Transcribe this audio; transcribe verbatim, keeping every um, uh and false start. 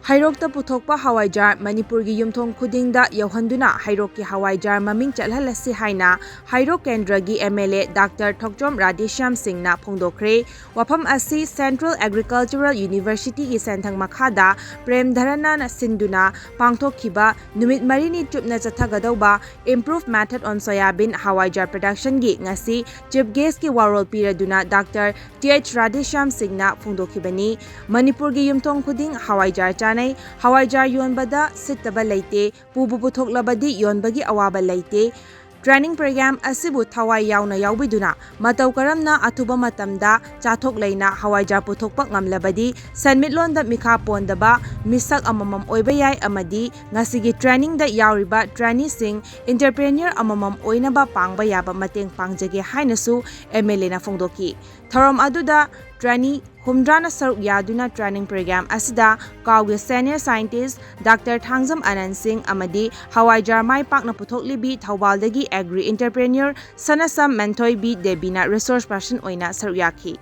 ꯍꯩꯔꯣꯛꯇ ꯄꯨꯊꯣꯛꯄ ꯍꯋꯥꯏꯖꯥꯔ ꯃꯅꯤꯄꯨꯔꯒꯤ ꯌꯨꯝꯊꯣꯡ ꯈꯨꯗꯤꯡꯗ ꯌꯧꯍꯟꯗꯨꯅ ꯍꯩꯔꯣꯛꯀꯤ ꯍꯋꯥꯏꯖꯥꯔ ꯃꯃꯤꯡ ꯆꯠꯍꯜꯂꯁꯤ ꯍꯥꯏꯅ ꯍꯩꯔꯣꯛ ꯀꯦꯟꯗ꯭ꯔꯒꯤ M L A Doctor ꯊꯣꯛꯆꯣꯝ ꯔꯥꯙꯦꯁ꯭ꯌꯥꯝ ꯁꯤꯡꯅ ꯐꯣꯡꯗꯣꯛꯈ꯭ꯔꯦ꯫ ꯋꯥꯐꯝ ꯑꯁꯤ Central Agricultural Universityꯒꯤ ꯁꯦꯟꯊꯪ ꯃꯈꯥꯗ ꯄ꯭ꯔꯦꯝ ꯙꯔꯅꯥꯅ ꯁꯤꯟꯗꯨꯅ ꯄꯥꯡꯊꯣꯛꯈꯤꯕ ꯅꯨꯃꯤꯠ ꯃꯔꯤꯅꯤ ꯆꯨꯞꯅ ꯆꯠꯊꯒꯗꯧꯕ Improve Method on Soyabean Hawaijar Productionꯒꯤ ꯉꯁꯤ Chief Guestꯀꯤ ꯋꯥꯔꯣꯜ ꯄꯤꯔꯗꯨꯅ Doctor T H ꯔꯥꯙꯦꯁ꯭ꯌꯥꯝ ꯁꯤꯡꯅ ꯐꯣꯡꯗꯣꯛꯈꯤꯕꯅꯤ꯫ ꯃꯅꯤꯄꯨꯔꯒꯤ ꯌꯨꯝꯊꯣꯡ ꯈꯨꯗꯤꯡ ꯍꯋꯥꯏꯖꯥꯔ ꯆꯥꯅꯩ꯫ ꯍꯋꯥꯏꯖꯥꯔ ꯌꯣꯟꯕꯗ ꯁꯤꯠꯇꯕ ꯂꯩꯇꯦ꯫ ꯄꯨꯕꯨ ꯄꯨꯊꯣꯛꯂꯕꯗꯤ ꯌꯣꯟꯕꯒꯤ ꯑꯋꯥꯕ ꯂꯩꯇꯦ꯫ Training program ꯑꯁꯤꯕꯨ ꯊꯋꯥꯏ ꯌꯥꯎꯅ ꯌꯥꯎꯕꯤꯗꯨꯅ ꯃꯇꯧ ꯀꯔꯝꯅ ꯑꯊꯨꯕ ꯃꯇꯝꯗ ꯆꯥꯊꯣꯛ ꯂꯩꯅ ꯍꯋꯥꯏꯖꯥꯔ ꯄꯨꯊꯣꯛꯄ ꯉꯝꯂꯕꯗꯤ ꯁꯦꯟꯃꯤꯠꯂꯣꯟꯗ ꯃꯤꯈꯥ ꯄꯣꯟꯗꯕ ꯃꯤꯁꯛ ꯑꯃꯃꯝ ꯑꯣꯏꯕ ꯌꯥꯏ ꯑꯃꯗꯤ ꯉꯁꯤꯒꯤ trainingꯗ ꯌꯥꯎꯔꯤꯕ traineeꯁꯤꯡ entrepreneur ꯑꯃꯃꯝ ꯑꯣꯏꯅꯕ ꯄꯥꯡꯕ ꯌꯥꯕ ꯃꯇꯦꯡ ꯄꯥꯡꯖꯒꯦ ꯍꯥꯏꯅꯁꯨ M L Aꯅ ꯐꯣꯡꯗꯣꯛꯈꯤ꯫ ꯊꯧꯔꯝ ꯑꯗꯨꯗ trainee ꯍꯨꯝꯗ꯭ꯔꯥꯅ ꯁꯔꯨꯛ ꯌꯥꯗꯨꯅ training program ꯑꯁꯤꯗ ꯀꯥꯎꯒꯤ senior scientist Doctor ꯊꯥꯡꯖꯝ ꯑꯅꯟ ꯁꯤꯡ ꯑꯃꯗꯤ ꯍꯋꯥꯏꯖꯥꯔ ꯃꯥꯏ ꯄꯥꯛꯅ ꯄꯨꯊꯣꯛꯂꯤꯕꯤ ꯊꯧꯕꯥꯜꯗꯒꯤ agri entrepreneur ꯁꯅꯁꯝ ꯃꯦꯟꯊꯣꯏꯕꯤ ꯗꯦꯕꯤꯅ resource person ꯑꯣꯏꯅ ꯁꯔꯨꯛ ꯌꯥꯈꯤ꯫